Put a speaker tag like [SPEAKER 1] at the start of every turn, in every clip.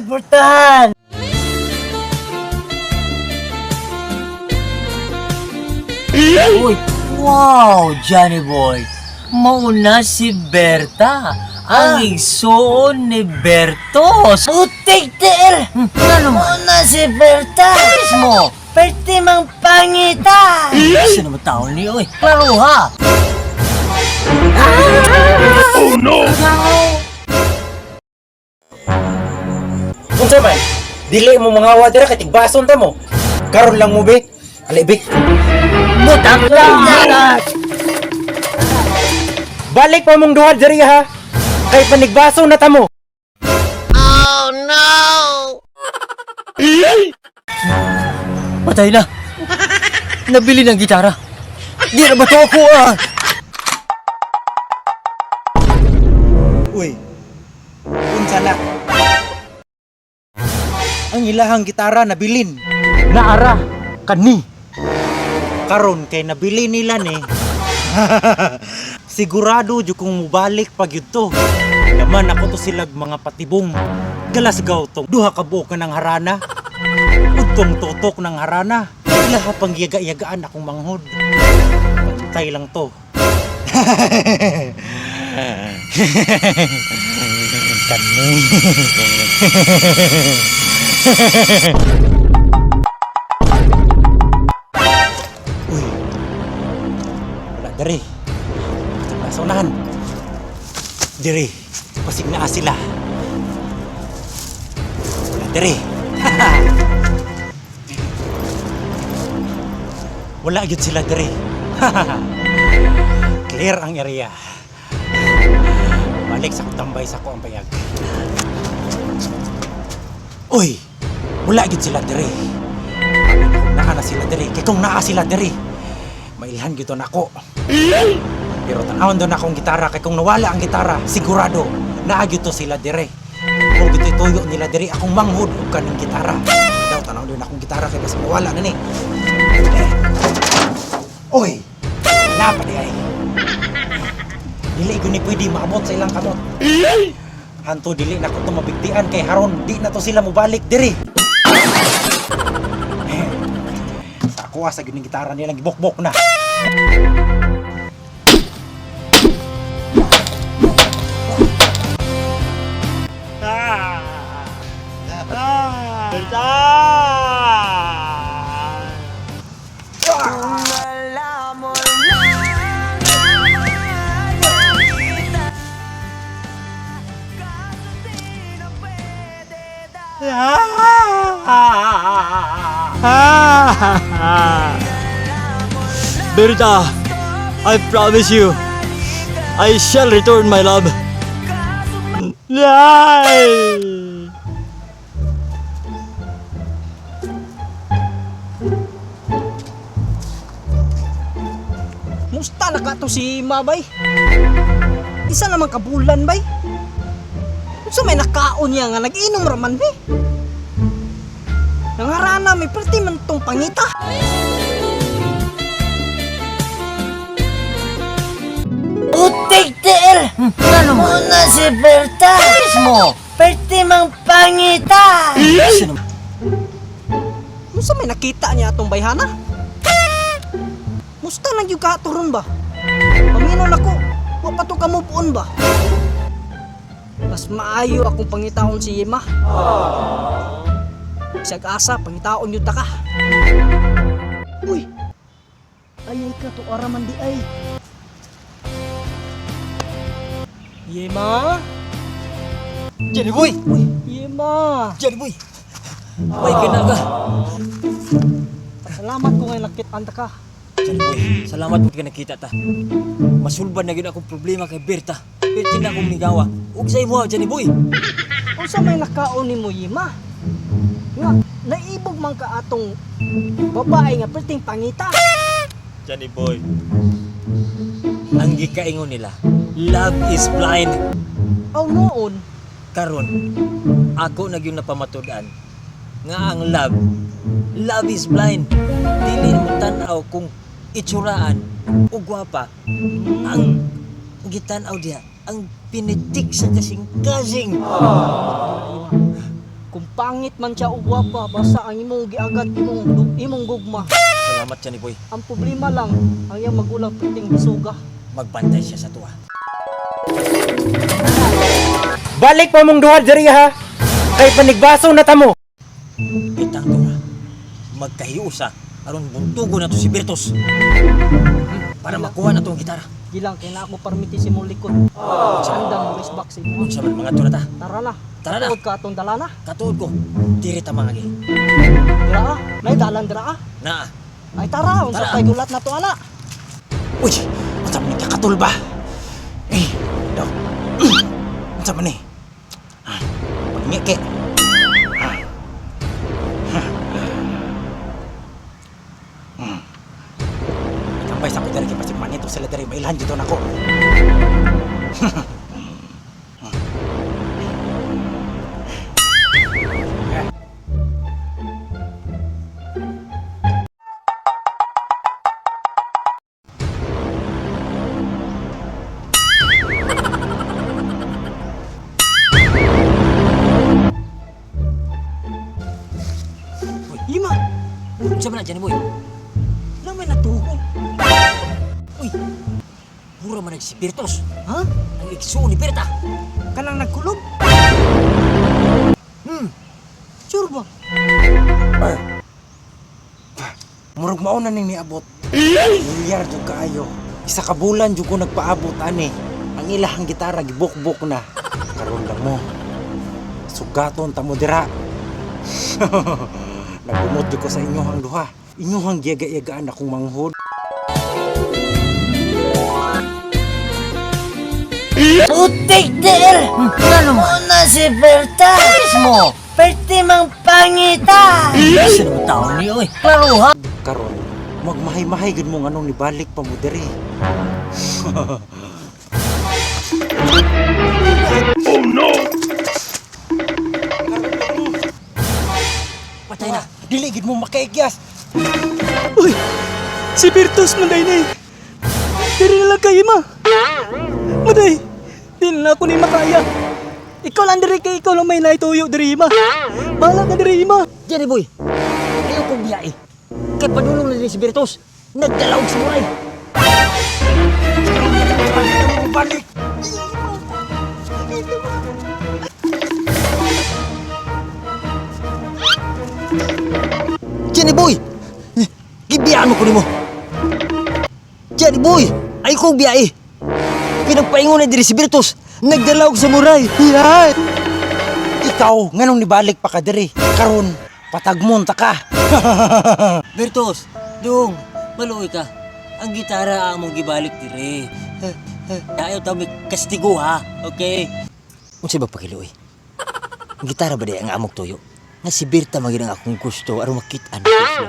[SPEAKER 1] Way portahan. Uy, wow, Johnny Boy. Mauna si Berta. Ang igsoon ni Berto.
[SPEAKER 2] Putik tiil!
[SPEAKER 1] Ano man?
[SPEAKER 2] Una si Berta!
[SPEAKER 1] Mismo.
[SPEAKER 2] Pwede mang pangita!
[SPEAKER 1] Sino ba tao niyo eh? Klaro ha!
[SPEAKER 3] Unsa man? Dili mo mga dira kay tigbason ta mo. Karon lang mo be. Ali be.
[SPEAKER 1] Butang lang!
[SPEAKER 3] Balik pa mong duha diri ha. Kay panigbaso na ta mo.
[SPEAKER 1] Patay na! Nabili ng gitara. Di na ba to ako ah?
[SPEAKER 3] Uy. Unsa na? Ang ilahang gitara nabilin. Naara kani. Karon kay nabili nila ni. Sigurado jud kung mubalik pag yun to. Naman ako to silag mga patibong. Galasgaw tong duha ka buok ng harana. Udtong tutok ng harana. Ilaha pang yaga-yagaan akong manghod. Pantay lang to. Kani. Uy. Wala diri. Nasa unahan. Diri. Pasig naa sila. Wala diri. Wala gyud sila diri. Clear ang area. Balik sa tambay sa ko ang payag. Uy, wala gyud sila diri. Naa na sila diri. Kay kung naa sila diri, mailhan gyud to nako. Pero tan-awon doon akong gitara kay kung nawala ang gitara, sigurado naa gyud to sila diri. Kung gyud tuyo nila diri akong manghud og kaning gitara. Daw tan-awon doon akong gitara kay basta mawala na ni. Eh. Uy, naa pa di ay. Dili gyud ni pwede maabot sa ilang kamot. Hanto dili na ko to mabigtian kay haron di na to sila mobalik diri. Eh, sa ako sa gining gitara nilang gibokbok na.
[SPEAKER 1] Berta, I promise you, I shall return my love. Ay!
[SPEAKER 4] Musta na ka to si Mabay? Isa naman kabulan bay. Unsa may nakaon niya nga nag-inom raman be? Nangarana may perti man tong pangita.
[SPEAKER 2] Putik tiil!
[SPEAKER 1] Ano man?
[SPEAKER 2] Una si Berta!
[SPEAKER 1] Mismo.
[SPEAKER 2] Pwede mang pangita!
[SPEAKER 1] Sino
[SPEAKER 4] Unsa may nakita niya atong bayhana? Musta nang gyud ka turon ba? Paminaw nako, wa pa to ka move on ba? Mas maayo akong pangitaon si Yema. Bisag asa pangitaon gyud ta ka. Uy. Ayay ka to araman di ay. Yema?
[SPEAKER 1] Johnny Boy!
[SPEAKER 4] Uy, Yema.
[SPEAKER 1] Johnny Boy! May ginaga.
[SPEAKER 4] Salamat ko ngay nakit-an ta ka.
[SPEAKER 1] Johnny Boy, salamat mo ka nakita ta. Masulban na gyud akong problema kay Berta. Berta na akong migawa. Ug sa imo, Johnny Boy.
[SPEAKER 4] Unsa may nakaon nimo Yema? Nga naibog man ka atong babae nga perting pangita.
[SPEAKER 1] Johnny Boy. Ang gikaingon nila, love is blind.
[SPEAKER 4] Aw noon,
[SPEAKER 1] Karon, ako na gyud napamatud-an nga ang love, love is blind. Dili mo tan-aw kung itsuraan o gwapa. Ang gitan-aw diha, ang pinitik sa kasing-kasing.
[SPEAKER 4] Kung pangit man siya o gwapa, basta ang imong giagad imong imong gugma.
[SPEAKER 1] Salamat, Johnny Boy.
[SPEAKER 4] Ang problema lang, ang iyang magulang piting bisuga.
[SPEAKER 1] Magbantay siya sa tuwa.
[SPEAKER 3] Balik pa mong duha diri ha. Kay panigbaso na tamo.
[SPEAKER 1] Kitang duha. Magkahiusa aron buntugo na to si Bertos. Para makuha na to ang gitara.
[SPEAKER 4] Gilang kay na ako permiti si mong likod. Andam mo back sa imo.
[SPEAKER 1] Unsa man mga na ta.
[SPEAKER 4] Tara na.
[SPEAKER 1] Tara na.
[SPEAKER 4] Tuod ka atong dala na.
[SPEAKER 1] Katuod ko, diri ta mga gi.
[SPEAKER 4] Dira ah. May dalan dira ah.
[SPEAKER 1] Naa.
[SPEAKER 4] Ay tara, unsa
[SPEAKER 1] Tara.
[SPEAKER 4] tay gulat na to ana.
[SPEAKER 3] Uy, unsa man ni kakatol ba? Eh, daw. Unsa man ni? Ah, Pagngeke. Ah. Tambay sa ko diri kay pasig manito sila diri mailhan dito nako.
[SPEAKER 4] Lima.
[SPEAKER 1] Unsa man na Johnny Boy? Na may natugo. Uy. Mura man si Bertos.
[SPEAKER 4] Ha?
[SPEAKER 1] Ang igsuon ni Berta.
[SPEAKER 4] Kanang nagkulob? Sure ba?
[SPEAKER 3] Murag mao na ning niabot. Milyar jud kaayo. Isa ka bulan jud ko nagpaabot ani. Ang ilahang gitara gibukbok na. Karon lang mo. Sugaton ta mo dira. Nagumot jud ko sa inyohang duha. Inyohang giyaga-yagaan akong manghod.
[SPEAKER 2] Putik tiil! Ano mo? na si Berta! Mismo! Pwede mang pangita!
[SPEAKER 1] Isa naman tao niyo eh. Klaro ha.
[SPEAKER 3] Karon, magmahay-mahay gud mo nganong nibalik pa mo diri.
[SPEAKER 1] Patay na.
[SPEAKER 3] Dili gid mo makaigyas.
[SPEAKER 4] Uy! Si Virtus manday na eh. Diri na lang kayo ma. Maday! Di na ako ni makaya. Ikaw lang diri kay ikaw lang may naituyo diri ma. Bahala ka diri ma.
[SPEAKER 1] Johnny Boy. Ayaw kong biyae. Kay padulong na din si Bertos. Nagdala og samurai.
[SPEAKER 3] Balik.
[SPEAKER 1] Johnny Boy! Gibiyaan mo ko nimo. Johnny Boy! Ay kong biyae. Pinagpaingon na diri si Bertos. Nagdala og samurai. Yan!
[SPEAKER 3] Ikaw nganong nibalik pa ka diri? Karon patagmon ta ka.
[SPEAKER 1] Bertos, dong, maluoy ka. Ang gitara ang among gibalik dire. Ayaw ta may kastigo ha. Okay. Unsa ba pakiluoy? Ang gitara ba di ang amok tuyo? Nga si Berta magin ang akong gusto aron makit-an ko siya.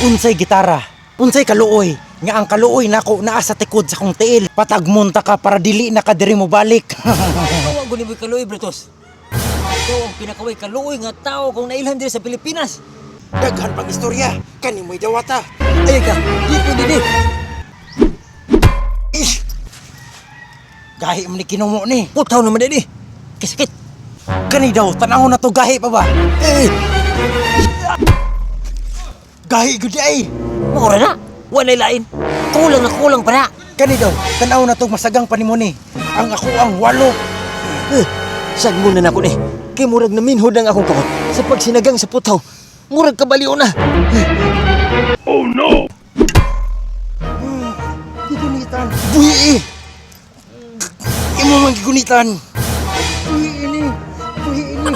[SPEAKER 3] Unsay gitara? Unsay kaluoy? Nga ang kaluoy nako naa sa tikod sa kong tiil. Patagmon ta ka para dili na ka diri mo balik.
[SPEAKER 1] Ikaw ang guni mo kaluoy, Bertos. Ikaw ang pinakaway kaluoy nga tao kung nailhan dire sa Pilipinas.
[SPEAKER 3] Daghan pang istorya. Kani mo'y dawata.
[SPEAKER 1] Ay ka, di po dili.
[SPEAKER 3] Ish! Gahi man ni kinumo ni.
[SPEAKER 1] Putaw naman dili. Kasakit.
[SPEAKER 3] Kani daw tan-awon na to gahi pa ba?
[SPEAKER 1] Eh,
[SPEAKER 3] Gahi gud ay.
[SPEAKER 1] maura na. Walay lain. Kulang na kulang pa na.
[SPEAKER 3] Kani daw tan-aw na to masagang pa nimo ni. Ang ako ang walo.
[SPEAKER 1] Eh, sagmo na nako ni. Kay murag naminhod ang akong kamot sa pagsinagang sa putaw. Murag kabaliw na.
[SPEAKER 3] Gigunitan. Buhi eh. Imo man gigunitan. Buhi ini. Buhi ini.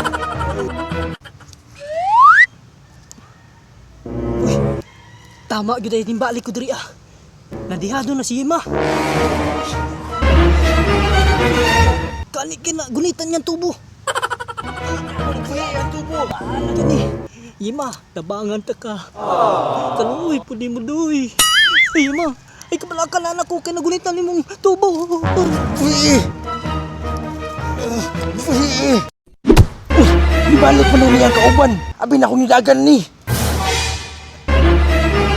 [SPEAKER 4] Tama gyud ay timbalik ko diri ah. Nadihado na si Ima. Kani kina gunitan niyang tubo.
[SPEAKER 3] Buhi ang tubo.
[SPEAKER 4] Kani Ima, tabangan ta ka. Kaluoy pud mo doy. Ay Ima, ay kabalakan na anak ko kay nagunitan nimong tubo.
[SPEAKER 3] Buhi. Buhi. Uy, ibalik man ni ang kauban. Abi na akong nidagan ni.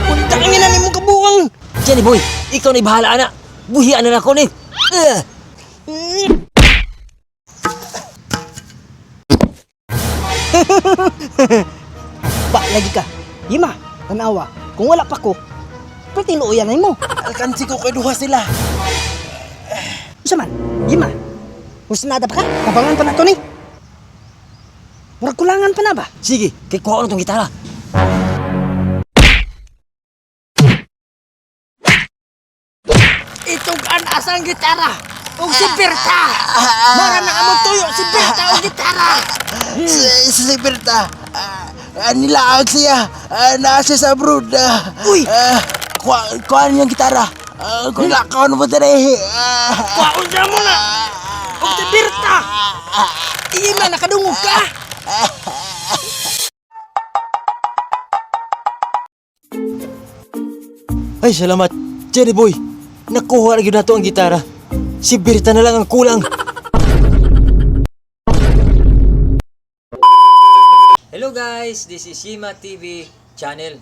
[SPEAKER 4] Untangin na nimong kabuang.
[SPEAKER 1] Johnny boy, ikaw na bahala ana. Buhian na nako ni. Eh.
[SPEAKER 4] Ba, lagi ka. Yima, tanawa. Kung wala pa ko, pwede luoyan na mo.
[SPEAKER 3] Alkansi ko kay duha sila.
[SPEAKER 4] Unsa man? Yima. Husnada pa ka? Kabangan pa na to ni. Murag kulangan pa na ba?
[SPEAKER 1] Sige, kay kuha na tong gitara.
[SPEAKER 4] Itugan asang gitara ug si Berta. Mara na among tuyo si Berta og gitara.
[SPEAKER 5] Si Berta, nilaag siya. Naa siya sa abroad.
[SPEAKER 4] Uy!
[SPEAKER 5] Kuha niyang gitara. Kung lakaw na mo dere.
[SPEAKER 4] Kwaon sa mo na. Ug si Berta. Yima, nakadungog ka.
[SPEAKER 1] Ay, salamat. Jerry Boy, nakuha na gyud nato ang gitara. Si Berta na lang ang kulang. Hello guys, this is Yima TV channel.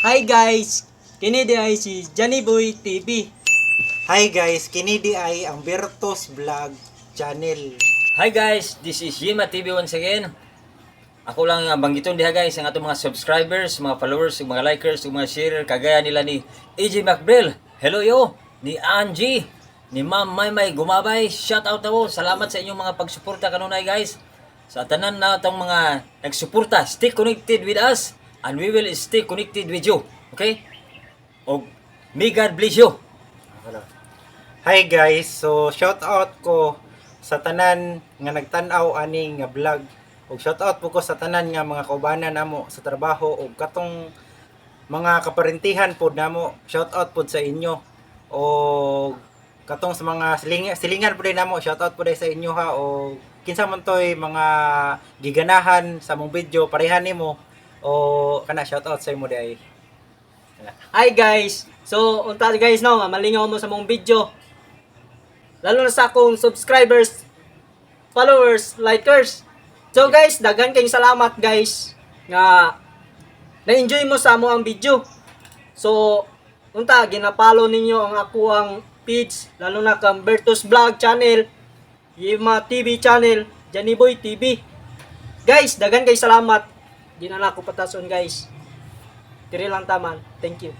[SPEAKER 4] Hi guys, kini di ay si Johnny Boy TV.
[SPEAKER 3] Hi guys, kini di ay ang Bertos Vlog Channel.
[SPEAKER 1] Hi guys, this is Yima TV once again. Ako lang ang banggiton diha guys ang atong mga subscribers, mga followers, ug mga likers, ug mga sharer kagaya nila ni AJ McBrill. Hello yo, ni Angie, ni Ma'am Maymay Gumabay. Shout out na po. Salamat sa inyong mga pagsuporta kanunay guys. Sa tanan na atong mga nagsuporta, stay connected with us and we will stay connected with you. Okay? Og may God bless you.
[SPEAKER 3] Hi guys, so shout out ko sa tanan nga nagtan-aw ani nga vlog. Ug shout out po ko sa tanan nga mga kaubanan namo sa trabaho ug katong mga kaparentihan pod namo. Shout out pod sa inyo. O katong sa mga silingan pod namo, shout out pod sa inyo ha o kinsa man toy mga giganahan sa mong video parehan nimo o kana shout out sa imo day.
[SPEAKER 4] Hi guys. So, unta guys no, nga malingaw mo sa mong video. Lalo na sa akong subscribers, followers, likers. So guys, daghan kayong salamat guys nga na-enjoy mo sa amo ang video. So, unta ginapalo ninyo ang ako ang page, lalo na kang Bertus Vlog channel, Yema TV channel, Johnny Boy TV. Guys, daghan kay salamat. Di na na ako patason guys. Diri lang taman. Thank you.